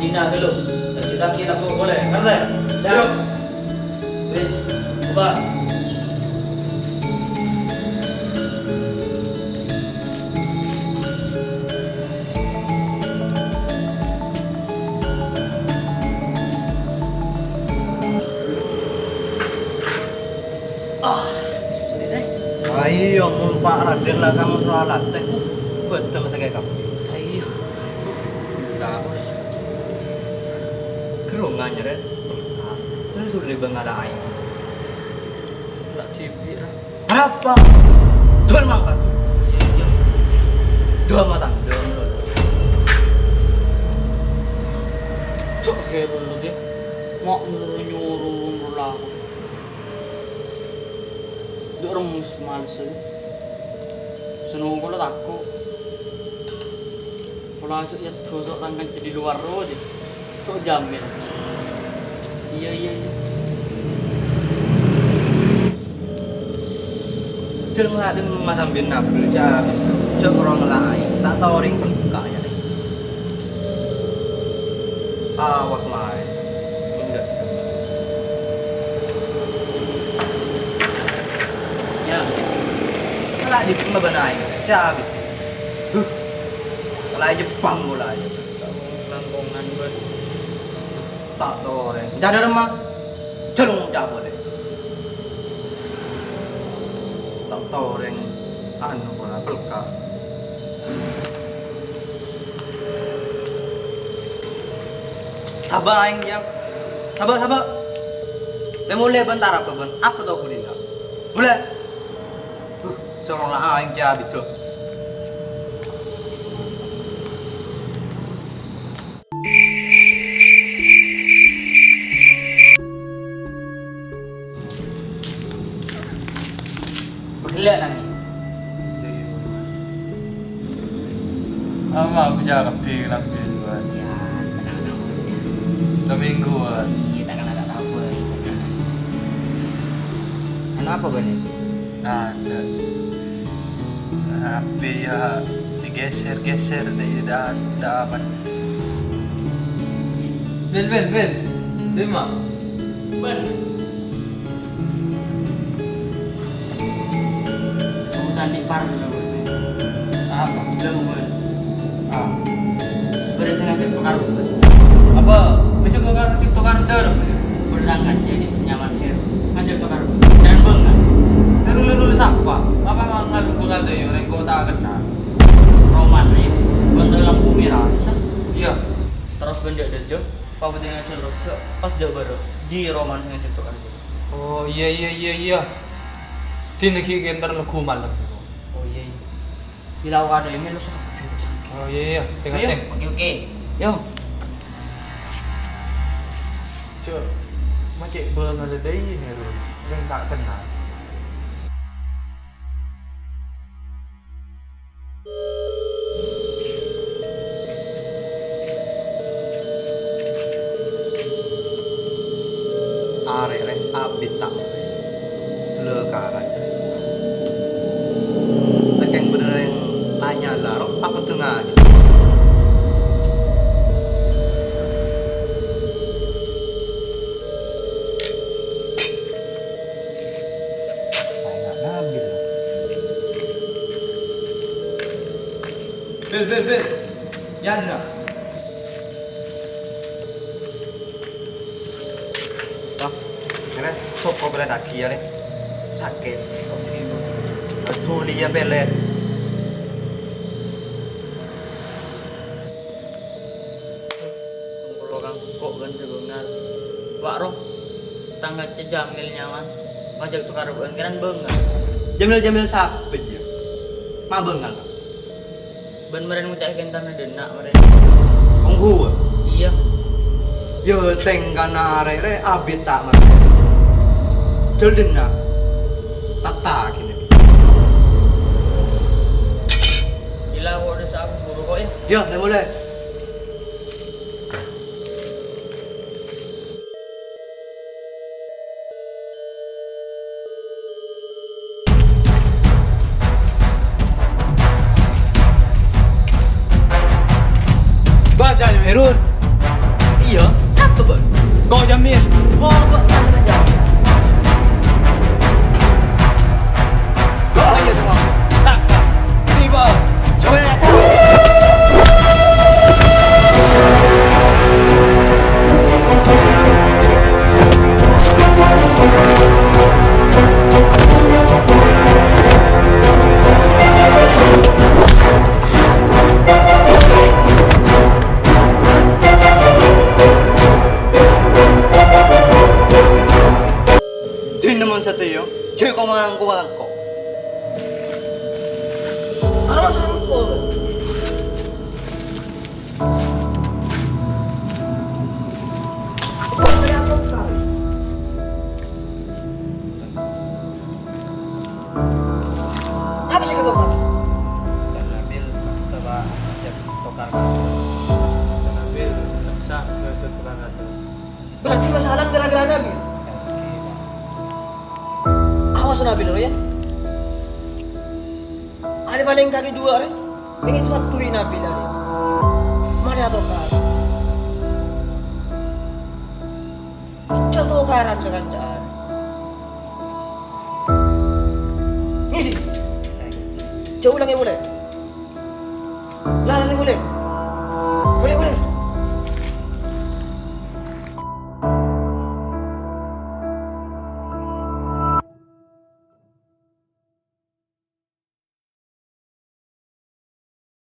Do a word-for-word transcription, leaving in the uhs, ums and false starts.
Ina dulu, lanjut lagi lagu boleh, ngerti? Siap. Wis, bubar. Ah, sulit, eh. Ayo, mon Pa' Raden la kamu soal ate, betul sakit kamu. Ayo. Terus. Kerungan nyeret. Terus udah bangala ayo. Nak cipi, lah. Kenapa? Dol mangkat. Iya, iya. Dol matan, dol, dol. Cok, kayak dulu deh. Mau nyuruh-nyuruh, nyuruh lagu. Duk remus males aja. Seneng kula tako'. Kula aja ya dosa tang kanca di luar ro aja. Sok Jamil. Iya, iya, iya. Jeng ladem masambin nabil jam. Jeng orang lain. Tak tahu ring peluk kaya. Awas, Mae. Enggak. Ya. Malah di rumah banae. Cabut. Huh. Malah Jepang mulai. Langkongan, Bos. Tak toreng. Jadar, Mak. Jalung cabut deh. Tak toreng. Anu, bola pelka. Saba' aèng, Jang. Saba', saba'. Lè molè bentar apa, Bân? Apa to budina? Molè. Huh, corona aèng kèya abidda. Maghellâ' nangèng. Apa aku cakep di lambe, Wan? Ya, senang namanya. Seminggu, Wan. Iya, tak kena tak tahu, Wan. Kenapa, Wan? Ada. Apa ya digeser-geser dari da-, dapat. Bel, bel, bel. Terima. Bel. Aku tadi parlo, Bel. Apa? Belum, Bel. Ah. Bel, saya ngajak tukar, Bel. Apa? Ngajak tukar, ngajak tukar, Der. Bel, nang aja ini senyaman, Der. Ngajak tukar, Bel. Jangan bengong. Lalu, lalu, sapa? Apa mau ngalu-ngalu dari orang kota kenal? Roman, ya. Bantu lampu merah, bisa? Iya. Terus benda ada, Jo. Papa tinggal curug, Jo. Pas jauh baru. Di Roman saya ngajak tukar, Bel. Oh, iya, iya, iya, iya. Dina ghi' entar lego malem. Oh, iya, iya. Bila aku ada email, lu suka. Oh, iya, iya. Tengok, Ayo, teng. Oke, oke. Yo. Cuk, macet banget ada ini, Rul. Yang tak kenal. Arè' rè abit ta' molè. Dulâ karan. Rèkèng bhender rèng la nyala ro apa dengar. Bel, bel, bel. Ya, Dina. Wah, keren. Soko pèlè dâggi' ya, Lè. Sakè'. Aduh, Lè, ya, pèlè. Mongkol orang kok kan sè bângal. Wak, roh. Tang kaca Jamil nyaman. Ngajak tukar bukan keren bângal. Jamil-Jamil sapa, ya? Ma' bângal, Pak? Bân mèrèn nguca'è kèntana dâ' enna' mèrèn. Ongghu, Pak? Iyâ. Yâ, tèngkana arè' rè abit ta' mèrèn. Jhâl dâ' enna'. Tata gini. Gila, kok udah sabu buru kok, ya? Yâ, lè molè. Bâca, Herun. Mogok tanah jauh. Ayo semua. Cakep. Tiba. Cuek. Dinna mon satèya, jhâ' ko-mangko ka engko'. Arapa sangko? Apa sè èkatokar? Kan Nabil maksa, Pak, ajhât tokar. Kan Nabil maksa ajhât tokar. Berarti masalahna gara-gara Nabil. Awas Nabil, ya. Arè palèng kakè duwâ' arè. Mèngèng ètowaddhuwi Nabil arè. Marè atokar. Jhâ' tokaran sakanca'an. Ngèdhing. Jhâ' ulangè polè. Lalana polè. Polè, polè.